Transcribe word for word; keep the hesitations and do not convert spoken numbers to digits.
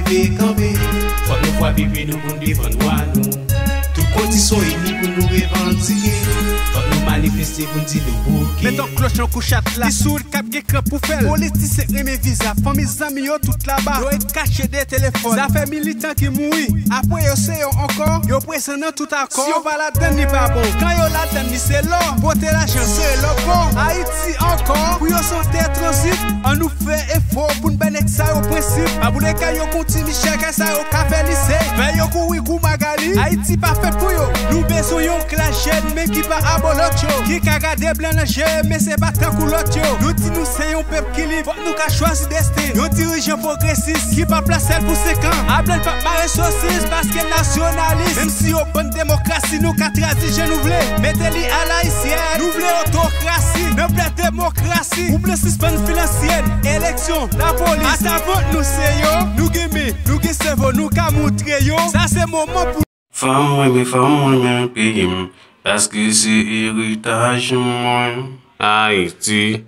Te kanpe, fòk nou frape pi nou pou n defann dwa nou. Tout kondisyon ini pou nou revandike. Fòk nou manifeste pou n di nou bouke. Met yon klòch nan kou chat la. Ki sou wout k ap gen kran pou fè l. Politisyen k renmen viza. Fanmi zanmi yo tout laba. Yo ret kache dèyè telefòn. Zafè militan ki mouri. Apre yo se yo ankò. Yo prezan nan tout akò. Si yo pa ladann li pa bon. Kan yo ladann li se lò. Pote lajan se lò bon. Ayiti ankò. Pou yo se yon tè tranzit. Ann nou fè efò pou n bay nèg sa yo prensip. Aboule kay yo kou Ti Michel, kay sa yo ka fè lise. Fè yo kouri kou Magali. Ayiti pa fèt pou yo. Nou bezwen yon klas jèn men ki pa abolotcho. Ki ka gade blan nan je men se pa tankou lòt yo. Nou di nou se yon pèp ki lib. Fòk nou ka chwazi desten. Yon dirijan pwogresis ki pa plase l pou senk an. Ablen p ap mare sosis paske nasyonalis. Menm si yo ban n demokrasi, nou ka tradui jan nou vle. Mete li alayisyèn. Nou vle otokrasi nan plè demokrasi. Ou vle sispann finansyèl, eleksyon, lapolis. Atavant nou se yo, nou gen men, nou gen sèvo, nou ka moutre yo. Sa se moman pou Fò m renmen, fò m renmen peyi m, paske se eritaj mwen. Ayiti.